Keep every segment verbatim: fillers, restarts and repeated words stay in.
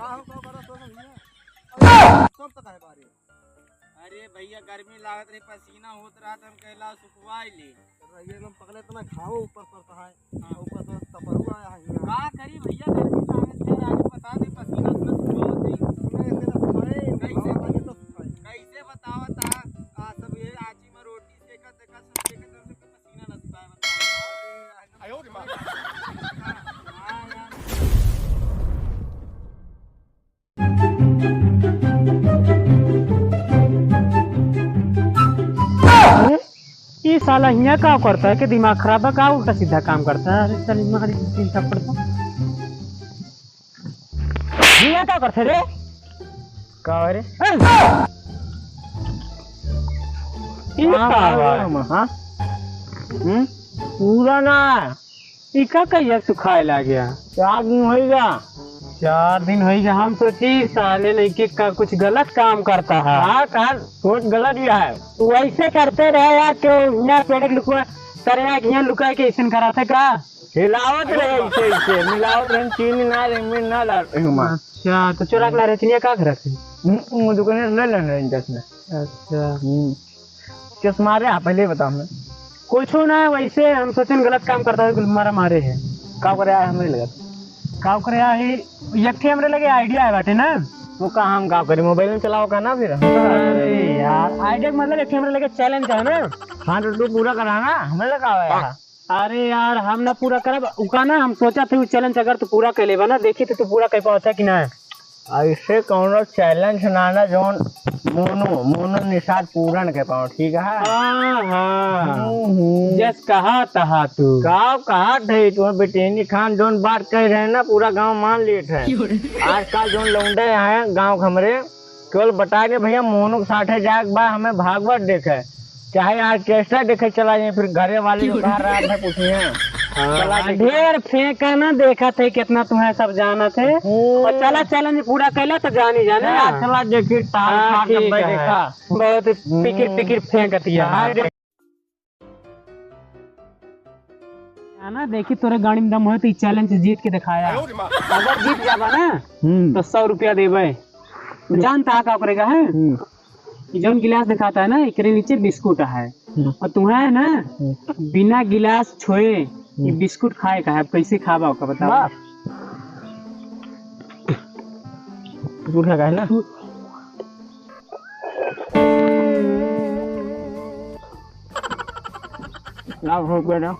का करा तो भैया? अरे, सब तो काहे बारे? अरे भैया, गर्मी लागत रही, पसीना होत रहा, तो हम कहला सुखवाई ले। रहिए, हम पकड़े इतना घाव ऊपर पड़ता है। हाँ। ऊपर से तपरुआ आया है यहाँ। का करी भैया, गर्मी लागत है, राजू बता दे, पसीना से सुखवावत है। नहीं, ऐसे तो सुखाए, कैसे? हवा पानी तो सुखाए। कैसे बतावत है? आ, सब ये आँची में रोटी सेकत, देखत, सब सेकत, सब के पसीना न सुखाए, बताओ। अरे, ई साला हियाँ का करता है कि दिमाग खराब है, का उल्टा सीधा काम करता है? अरे, साली मारी तीन थप्पड़ तो। हियाँ का करता है रे? का रे? ए! ई कहाँ का भाई? हम, हाँ? हम्म? पूरा ना। ई का कहिया से खाए लाग गया? चार दिन होइगा। चार दिन होइगा, हम सोची साले लइके का कुछ गलत काम करता है। हाँ, कहा कुछ गलत भी है। तू ऐसे करते रहे यार, क्यों हियाँ पेड़ के लुकवा, सरे हियाँ लुकाए के ऐसन कराते का? हिलावत रहे ऐसे, ऐसे, मिलावत रहे, चीनी ना रहे, मिर्च ना डाल रहे हम। अच्छा, तो चोरा के ला रहे, चीनी का करत है? हम्म, वो दुकान से ले लेना है दस में। अच्छा। हम्म। किस मारे आप पहले ही बताओ हमें। कुछो ना, वैसे हम सोचन गलत काम करता है, मारा मारे है। का करे आए हमरे लगे? का करे आए, एक ठे हमरे लगे idea है बाटे ना। वो का हम का करी, mobile में चलाओ का ना फिर? अरे यार, idea के मतलब एक ठे हमरे लगे challenge है ना। हाँ, तो तू पूरा करा ना, हमें लगा है। अरे यार, हम ना पूरा करब, उका ना हम सोचा थे, उ challenge अगर तू पूरा कर लेबा ना, देखी तो तू पूरा कर पावत है कि ना। ऐसे कौनो challenge ना, ना जौन मोनू, मोनू निषाद पूरन के पाओ, ठीक है? हाँ, हाँ। हम्म, हम्म। जस कहा तहा तू। का कहा थे, तुम्हें बेटेनी खान जौन बात कह रहे हैं ना, पूरा गांव मान लेत है। आजकल जौन लौंडे हैं गांव के हमरे, केवल बताए के भैया मोनू के साथे जाए के बा, हमें भागवत देखे, चाहे orchestra देखे चला जाए, फिर घरे वाले जो कहा रात में पूछिए। हाँ, चला देखिए। ढेर फेंका ना, देखा थे कितना तुम्हें सब जाना थे। हम्म। और चला challenge पूरा कैला तो जानी जाने हाँ, ना। चला देखिए, ताल हाँ, खा के ठीक भाई है। देखा। बहुत पिकिर हम्म। पिकिर फेंकत है। हाँ, देख। है ना, देखी तोरे गाड़ी में दम होए तो ई challenge जीत के दिखाया। अगर जीत जाबा ना, हम्म। तो सौ रुपया देबे। जानता है का करेगा है? हम्म। ई जौन गिलास दिखाता है ना, एकरे नीचे बिस्कुट है। हम्म। और तुम्हें ना, हम्म। बिना गिलास छोए, ई हम्म। बिस्कुट खाए का है। अब कैसे खाबा ओका बताओ? वाह। बिस्कुट खाए का है ना? लाओ, हो गया ना?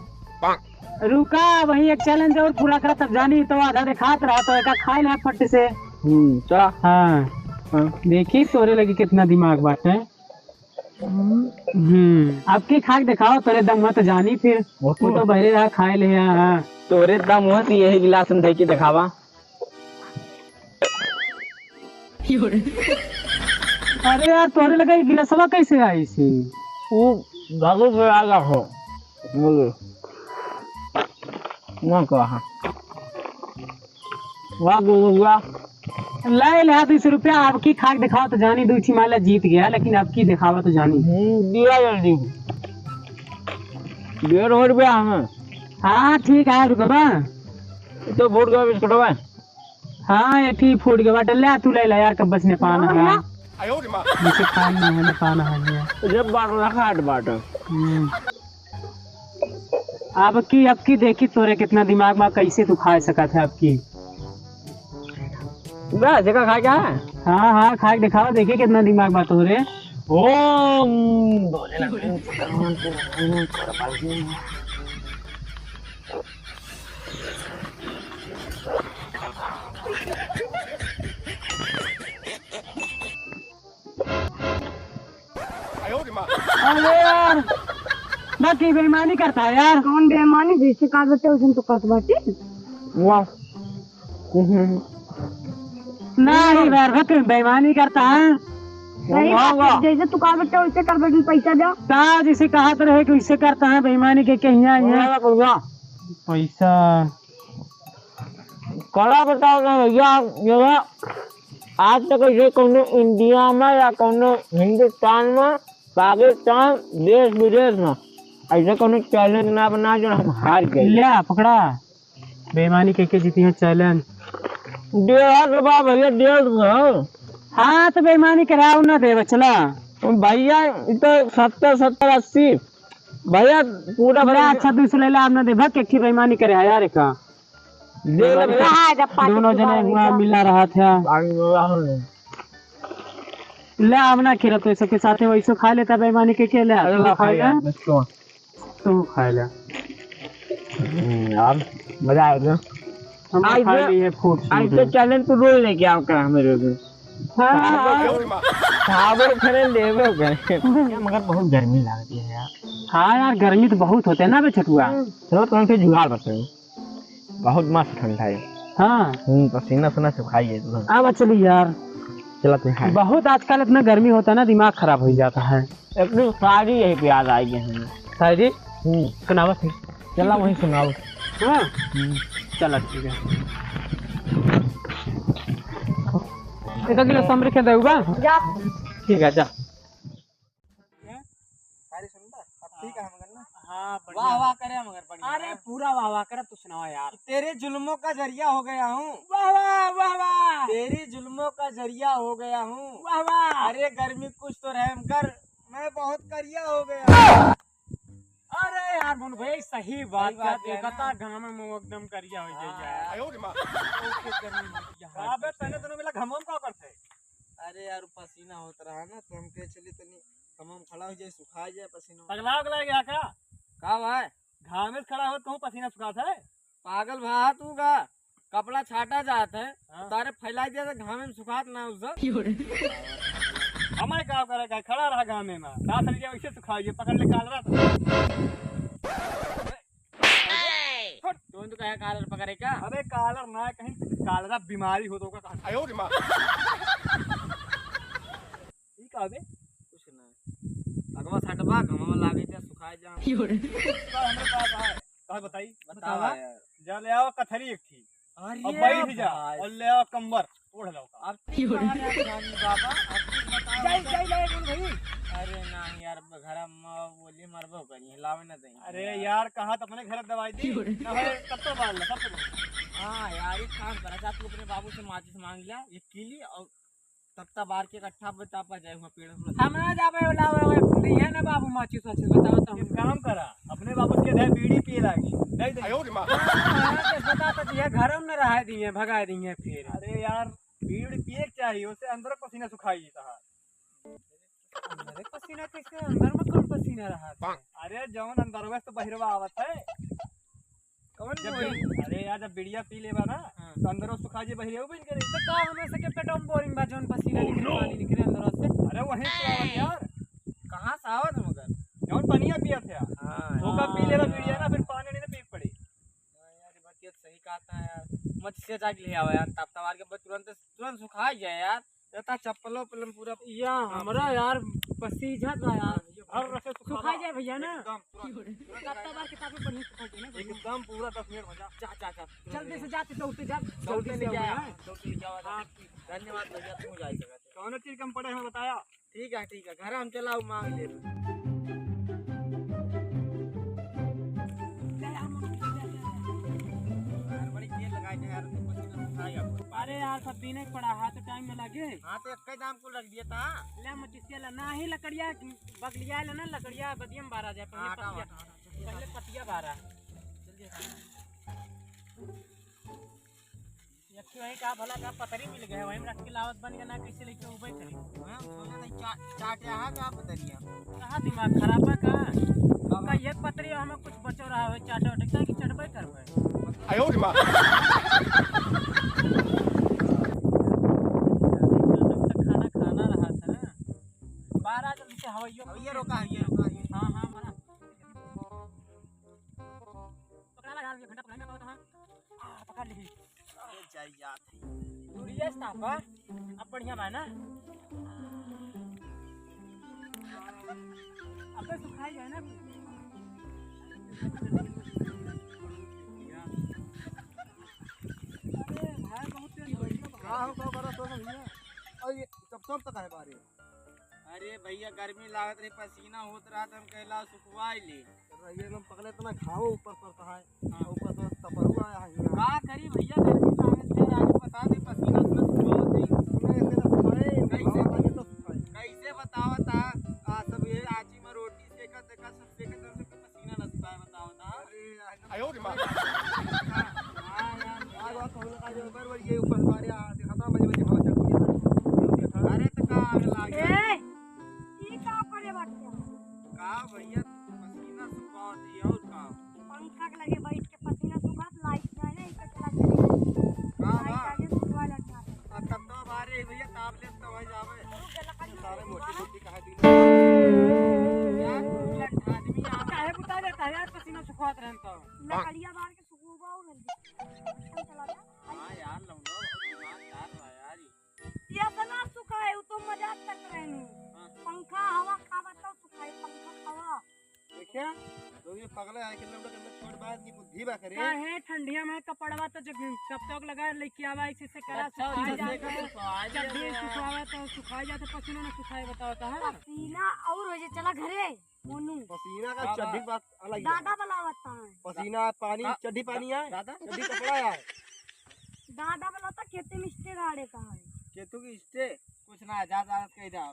रुका, वही एक challenge और पूरा करा, तब जानी तो आधा देखात रहा, तो एका खाए ले फट से। हम्म, चला। हाँ। हाँ। देखी, तोरे लगे कितना दिमाग बाटे। हम्म, अब की खा के दिखाओ, तोरे दम हुआ तो जानी फिर। वो तो वो तो बहरे रहा, खाए ले, हाँ, हाँ। तोरे दम हुआ तो यही गिलास में धइ के दिखावा। अरे यार, तोरे लगे गिलासवा कैसे आई सी? वो घरों से आ गया हो। बोलो। ना कहा। वाह, गुगुआ। लाई ले बीस रुपया, अब की खा के दिखावा तो जानी, दू ठी माला जीत गया, लेकिन अब की दिखावा तो जानी। हम्म, दिया जल्दी। डेढ़ सौ रुपया हमें। हाँ, ठीक है, रुकबा। तो फूट गया बिस्कुटवा। हाँ, ये ठीक फूट गया बाटे। ले, तू ले ले यार, कब बस ने पाना है। जिसे खान ना है, ना पाना है ये। जब बाटला खाट बाटे। हम्म। अब की, अब की देखी तोरे कितना दिमाग में, कैसे तू खा सकत है अब की। बस, जेका खाए का है? हाँ, हाँ, खा के दिखावा, देखी कितना दिमाग बा तोरे। ओम भोलेनाथ। अरे यार, बाकी बेईमानी करता है यार। कौन बेईमानी? जैसे कहा बेटा, उसे तो करत बाटी। वाह। नहीं यार, बक बेईमानी करता है। नहीं, वाह, वाह। जैसे तू कहा बेटा, वैसे कर बेटा, पैसा दे। ता जैसे कहा तो रहे कि वैसे करता है, बेईमानी के कहीं यहाँ। वाह, वाह, वाह। पैसा। कड़ा बताओ ना भैया, ये आज तक ऐसे कौनो इंडिया में या कौनो हिंदुस्तान में, पाकिस्तान, देश विदेश में ऐसे कौनो challenge ना बना जो हम हार गए। ले आ, पकड़ा। बेईमानी के के जीती है challenge। डेढ़ रुपया भैया, डेढ़ रुपया। हाँ, तो बेईमानी कराओ ना दे बचला। भैया, ई तो सत्तर, सत्तर, अस्सी। भैया, पूरा ले, भैया। अच्छा, दुइ सौ ले ला, हम ना देबा, के की बेईमानी करे है यार का। दे ले भैया। कहाँ है जब पाँच दोनों रुपया जने है हुआ तो? मिला रहा था। ले, हम ना खेला तो सबके साथे वैसे खा लेता, बेईमानी के, के ले? अरे, तू ला, खा खा ले। ले, let's go। तू खा ले। हम्म, यार, मजा आ गया। हम आज खा तो, लिए फूट आज तो सूट। Challenge तो रोज लेके आओ करा मेरे को। हाँ, हाँ। खाबो, खाबो करे, लेबो करे। मगर बहुत गर्मी लगती है यार। हाँ यार, गर्मी तो बहुत होते है ना बे छोटुआ। चलो, तुमसे जुगाड़ बताओ। बहुत मस्त ठंडा है। हाँ। हम्म, पसीना उसीना सुखाई है तुरंत। अब चली यार। चला तुम खाए। बहुत आजकल इतना गर्मी होता है ना, दिमाग खराब हो जाता है। एक दिन शायरी यही पे याद आई गई हमें। शायरी? हम्म। सुनावा फिर। चला वही सुनाओ। हाँ? हम्म। चला ठीक है। एक किलो समरी के देबा? जा। ठीक है, जा। हैं? सारी सुंदर? अब ठीक है, हम करना। हाँ, बढ़िया। वाह, वाह करे, मगर बढ़िया। अरे, पूरा वाह, वाह करे, तू सुनावा यार। तेरे जुल्मों का जरिया हो गया हूँ। वाह, वाह, वाह, वाह। तेरी जुल्मों का जरिया हो गया हूँ। वाह, वाह। अरे, गर्मी कुछ तो रहम कर, मैं बहुत करिया हो गया हूँ। अरे यार, मोनू भाई, सही बात सही बात है, है देखा ना? था, घाम में एकदम करिया हो गया हाँ। यार। आयो रे माँ। ओके, गर्मी में यहाँ अबे, तने दोनों मिला घाम में का करते? अरे यार, पसीना होत रहा ना, तो हम कहे चली तनी कमवा में खड़ा हो जाए, सुखा जाए पसीना। पगला उगला गया का? का भाई? घाम में खड़ा होत कहूँ पसीना सुखात है? पागल भा तू का? कपड़ा छाटा जात है, हाँ। तारे फैला दिया तो घाम में सुखात ना उस। हमारे का करे का? खड़ा रहा घाम में, सास लिया वैसे सुखा, ये पकड़ ले कालरा। हट, तू तो कहे कालर पकड़े का? अबे कालर ना, कहीं कालरा बीमारी हो तो का कहा? आयो रे माँ। ई का बे? कुछ ना। अगवा सटवा, घमवा लागे ते सुखाए जा। का हमरे पास आए? कहा बताई? बतावा बतावा। यार। जा ले आओ कथरी एक थी। अरे और बैठ जा भाई। और ले आओ कंबर, ओढ़ लो का। अब की बात है जानी बाबा, अब की बताओ जाई, तो। जाई, जाई, बोल भाई। अरे ना यार, घर में बोली मरबो करी, लावे ना देंगे अरे यार। यार, कहा तो अपने घर दवाई दी। क्यों रे? ना भाई, तब तो बाल ला, तब तो बाल ला। हाँ यार, एक काम करा, जा तू अपने बाबू से माचिस मांग लिया, एक कीली और तब तब बार के इकट्ठा बता पा जाए हुआ पेड़ पर। हम ना जाबे वाला, वो, वो, दिए ना बाबू माचिस वाचिस, बताओ तो। एक काम करा, अपने बाबू के दे बीड़ी पिए लागी, नहीं दे। आयो रे माँ। हाँ, हाँ, के बता तो दिए, घर में न रहा दिए, भगा दिए फिर। अरे यार, बीड़ी पिए के चाहिए, उससे अंदर पसीना सुखाई तहार। अंदर पसीना कैसे? अंदर में कौन पसीना रहा था? अरे जौन अंदरवे से बहिरवा आवत है। कौन जब बोली? बीड़ी, अरे यार, जब बीड़िया पी लेबा ना, हाँ। तो अंदरो सुखा जे बहिरवा बन करे। तो का हमें से के पेटवा में boring बा, जौन पसीना निकले, पानी निकले अंदर से? अरे वहीं से आवत यार। कहाँ से आवत है मगर? जौन पनिया पियत है। हाँ। ओका पी लेबा बीड़िया ना, फिर पानी नहीं ना पी पड़ी। हाँ यार, ये बात ये सही कहता है यार। मत से जाके ले आवा यार, तब तब आके बस तुरंत, तुरंत सुखा जाए यार। ये ता चप्पलो पलम पूरा या हाँ, हमरा ठीक। यार पसीजत बा यार। हर रखे सुखा सुखा जाए भैया ना। एकदम तुरंत। तुरंत तब तब आके किताबें पढ़ी सुखा जाए ना भैया। एकदम पूरा दस मिनट में जा। जा, जा, जा। जल्दी से जा, तू दौड़ते जा। दौड़ते जल्दी से ले आओ जाए, ना। दौड़ते ले जाओ। हाँ। धन्यवाद भैया, तू जा सकते। कौन चीज कम पड़े हमें बताया? ठीक है, ठीक है, घर हम चलाओ मांग ले। यार, बड़ी देर लगाए थे यार, तो कुछ नहीं खाएगा कोई। अरे यार, सब दिन एक पड़ा हाथ टाइम में लगे। हाँ, तो एक ही दाम को रख दिया था। ले, मचिसिया ला, ना ही लकड़िया, बगलिया ले ना, लकड़िया बदियम बारा जाए, पहले हाँ, हटाओ, पतिया, हटाओ, हटाओ। पहले पतिया बारा। चल दिया। एक ठो वही का भला का पतरी मिल गया, वही में रख के लावत बन गया ना, कैसे लेके उबे करी? हाँ, सोचा था चा-, चाट रहा का पतरिया? कहाँ दिमाग खराब है का? बाबा। का ये पतरी हमें कुछ बचो रहा है, चाटे वाटे, क्या कि चटबे करबे? आयो रे माँ। खाना खाना रहा था ना। बाहर आ जल्दी से, हवाइयों हवाइया रोका, हवाइया रोका, हवाइया। हाँ, हाँ, बड़ा। पकड़ा लगा, ये घंटा पकड़ाई ना पावत, हाँ। आ, पकड़ ली। अरे, जाई जात है। दूरिया से तापा, अब बढ़िया बा ना? अबे सुखाई जाए ना। अरे, भाई, बहुत तेज हो गई। का हो, का बड़ा सोच भैया? और ये तब, तब तक है बारे। अरे भैया, गर्मी लागत रही, पसीना होत रहा, तो हम कहला सुखवाई ले। तो ये लोग पकड़े इतना घाव ऊपर पड़ता है, हाँ। ऊपर से तपरुआ आया है यहाँ। का करी भैया, गर्मी लागत है, राजू बता। का दे पसीना उतना सुखावत है। सुखाए, ऐसे तो सुखाए, कैसे? हवा पानी तो सुखाए। कैसे बतावत है? आ, सब ये आँची में रोटी सेकत, सेकत, सब सेकत, सब सेकत, पसीना न सुखाए, बतावत है। अरे, आयो रे माँ। हाँ यार, आग वाग कहूँ लगा दे, ऊपर, ऊपर ये ऊपर हमारे यहाँ दिखाता, मजे मजे हवा चल रही है। अरे, तो का आग लागे? ए, ई का करे बाटे? का भैया, पसीना सुखावत है, और का? पंखा के लगे बैठ के पसीना सुखात, लाइट ना है, इनका चला के का लाइट बा? आगे सुखवा लग जाता। आ, तब तो बारे भैया, ताप ले तो हो जावे। सारे मोटी मोटी कहा दी। यार, उलट आदमी आ काहे बुता जाता है यार, पसीना सुखात रहन तो। लकड़िया बार के सुखवा हो गई। चला जा। हाँ यार, लौंडा बहुत ईमानदार बा यार ई। ये तो ना सुखाए, वो तो मजाक करत रहनु। हाँ। पंखा हवा खावा तो सुखाए, पंखा हवा। देखिया, तो ये पगला है कि लौंडा के अंदर छोट बात की बुद्धि बा करे। काहे ठंडिया में कपड़वा तो जब टप टप लगा लेके आवा, ऐसे से करा अच्छा, सुखाए अच्छा, जाता। से सुखाए चड्डी जाता। सुखावा तो सुखाए जाता, पसीना ना सुखाए, बताओ तो, हाँ? पसीना और हो जाए, चला घरे, मोनू। पसीना का बाबा। चड्डी बात अलग ही है। दादा बुलावता है। पसीना पानी, दा-, चड्डी पानी दा-, है, दादा? चड्डी कपड़ा है। दादा बोला था खेते में स्टे गाड़े का है। खेतों की स्टे? कुछ ना, जा, जा, कहीं जा।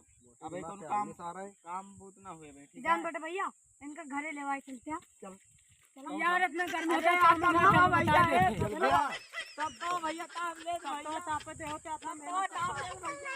अबे कोनो काम, सारा है। काम बहुत ना हुए बे, ठीक जान है? बेटे भैया, इनका घरे लेवाए चलते हैं। चल। चलो। यार, इतना गर्मी अरे होता है, यार, काम तब ना तो करना भैया, पड़ता है। ए, चल भैया। तब तो भैया, काम ले तब तो भैया। तापते होते अपना तब तो मेहनत ताप ले भैया।